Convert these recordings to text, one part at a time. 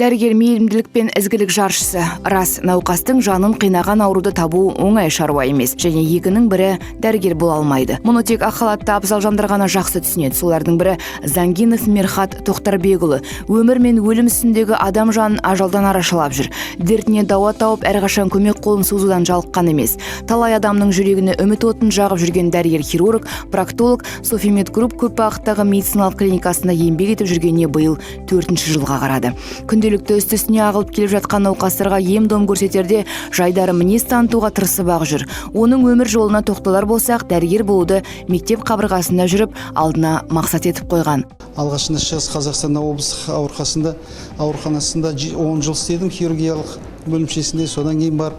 Дәрігер – мейірімділік пен ізгілік жаршысы. Рас, науқастың жанын қинаған ауруды табу оңай шаруа емес және екінің бірі дәрігер бола алмайды. Мұны тек ақ халатты абзал жандар ғана жақсы түсінеді. Солардың бірі – Зангинов Мерхат Тоқтарбекұлы. Өмір мен өлім үстіндегі адам жанын ажалдан арашалап жүр. Дертіне дауа тауып, әрқашан көмек қолын созудан жалыққан емес. Талай адамның жүрегіне үміт отын жағып жүрген дәрігер хирург, проктолог Софимед Групп көп бағыттағы медициналық клиникасында еңбек етіп жүргеніне биыл төртінші жылға қарады. Күнделікті үсті үстіне ағылып келіп жатқан науқастарға ем дом көрсетерде жайдары мінез танытуға тырысып ақ жүр. Оның өмір жолына тоқталар болсақ, дәрігер болуды мектеп қабырғасында жүріп алдына мақсат етіп қойған. Алғашында Шығыс Қазақстан облыстық ауруханасында 10 жыл істедім хирургиялық бөлімшесінде. Содан кейін барып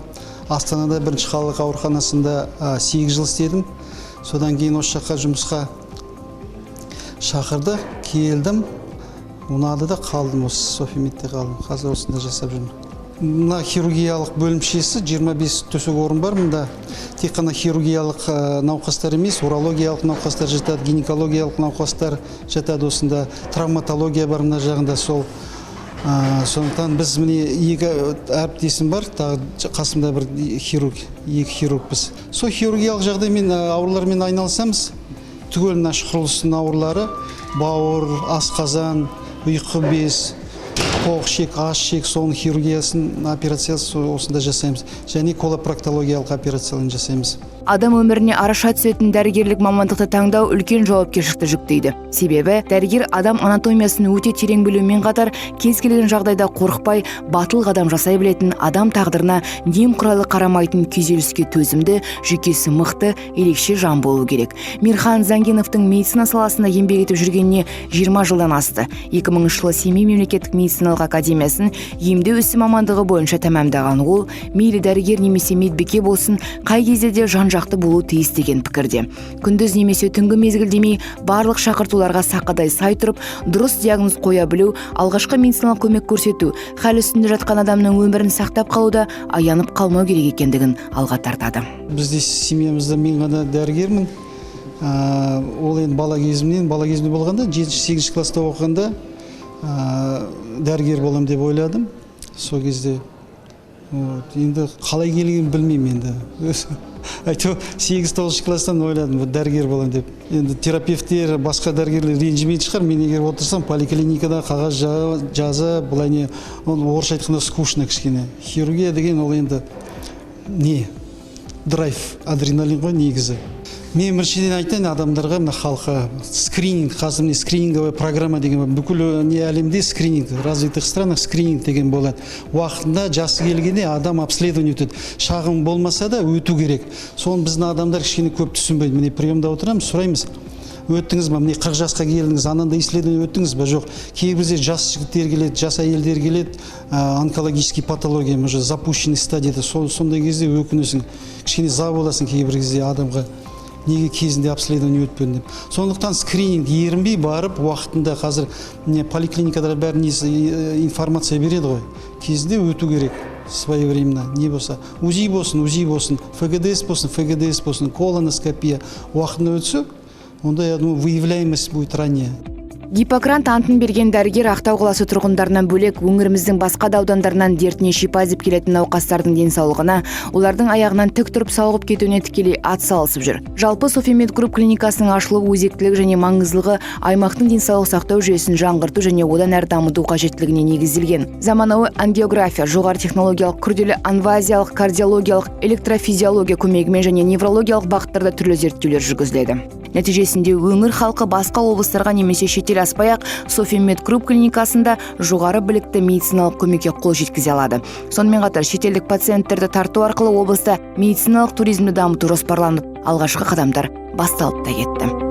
Астанада бірінші қалалық ауруханасында 8 жыл істедім. Содан кейін осы жаққа жұмысқа шақырды, келдім, ұнады да қалдым, осы Софимедте қалдым. Қазір осында жасап жүрмін. Мына хирургиялық бөлімшесі, 25 төсек орын бар. Мында тек қана хирургиялық науқастар емес, урологиялық науқастар жатады, гинекологиялық науқастар жатады осында, травматология бар мына жағында. Сол сондықтан біз, міне, екі әріптесім бар, тағы қасымда бір хирург, екі хирургпыз. Сол хирургиялық жағдаймен, аурулармен айналысамыз. Түгел мына ішқұрылыстың аурулары: бауыр, асқазан, ұйқы без, тоқ ішек, аш ішек, соның хирургиясын, операциясы осында жасаймыз және колопроктологиялық операцияларын жасаймыз. Адам өміріне араша түсетін дәрігерлік мамандықты таңдау үлкен жауапкершілікті жүктейді. Себебі дәрігер адам анатомиясын өте терең білумен қатар, кез келген жағдайда қорықпай, батыл қадам жасай білетін, адам тағдырына немқұрайлы қарамайтын, күйзеліске төзімді, жүйкесі мықты, ерекше жан болу керек. Мирхан Зангиновтың медицина саласында еңбек етіп жүргеніне 20 жылдан асты. 2000 жылы Семей мемлекеттік медициналық академиясын емдеу ісі мамандығы бойынша тәмамдаған ол, мейлі дәрігер немесе медбике болсын, қай кезде де жан жақты болуы тиіс деген пікірде. Күндіз немесе түнгі мезгіл демей, барлық шақыртуларға сақадай сай тұрып, дұрыс диагноз қоя білу, алғашқы медициналық көмек көрсету, хал үстінде жатқан адамның өмірін сақтап қалуда аянып қалмау керек екендігін алға тартады. Бізде, семьямызда мен ғана дәрігермін. Ол енді бала кезімнен, бала кезімде болғанда, жетінші, сегізінші класста оқығанда дәрігер боламын деп ойладым сол кезде. Вот, енді қалай келгенін білмеймін енді, әйтеуір сегіз, тоғызыншы класстан ойладым, вот, дәрігер боламын деп. Енді терапевттер, басқа дәрігерлер ренжімейтін шығар, мен егер отырсам поликлиникада қағаз жазып, былай не, ол орысша айтқанда скучно кішкене. Хирургия деген ол енді не, драйв, адреналин ғой негізі. Мен біріншіден айтайын адамдарға, мына халыққа: скрининг. Қазір, міне, скрининговая программа деген бар. Бүкіл не, әлемде скрининг, в развитых странах скрининг деген болады. Уақытында, жасы келгенде адам обследование өтеді. Шағым болмаса да өту керек. Соны біздің адамдар кішкене көп түсінбейді. Міне, приемда отырамыз, сұраймыз: өттіңіз ба, міне, 40 жасқа келдіңіз, анандай исследование өттіңіз ба? Жоқ. Кейбір кезде жас жігіттер келеді, жас әйелдер келеді, онкологический патология уже запущенный стадияда. Сондай кезде өкінесің, кішкене ыза боласың кейбір кезде адамға, неге кезінде обследование өтпедің деп. Сондықтан скрининг, ерінбей барып уақытында, қазір не, поликлиникада бәрі несі, информация береді ғой, кезінде өту керек, своевременно. Не болса, УЗИ болсын, УЗИ болсын, ФГДС болсын, ФГДС болсын, колоноскопия, уақытында өтсе, онда, я думаю, выявляемость будет ранее. Гиппократ антын берген дәрігер Ақтау қаласы тұрғындарынан бөлек, өңіріміздің басқа да аудандарынан дертіне шипа іздеп келетін науқастардың денсаулығына, олардың аяғынан тік тұрып сауығып кетуіне тікелей ат салысып жүр. Жалпы, Софимед Групп клиникасының ашылуы өзектілігі және маңыздылығы аймақтың денсаулық сақтау жүйесін жаңғырту және одан әрі дамыту қажеттілігіне негізделген. Заманауи ангиография, жоғары технологиялық күрделі инвазиялық кардиологиялық, электрофизиология көмегімен және неврологиялық бағыттарда түрлі зерттеулер жүргізіледі. Нәтижесінде өңір халқы басқа облыстарға немесе шетел аспай ақ Софимед Групп клиникасында жоғары білікті медициналық көмекке қол жеткізе алады. Сонымен қатар шетелдік пациенттерді тарту арқылы облыста медициналық туризмді дамыту жоспарланып, алғашқы қадамдар басталып та кетті.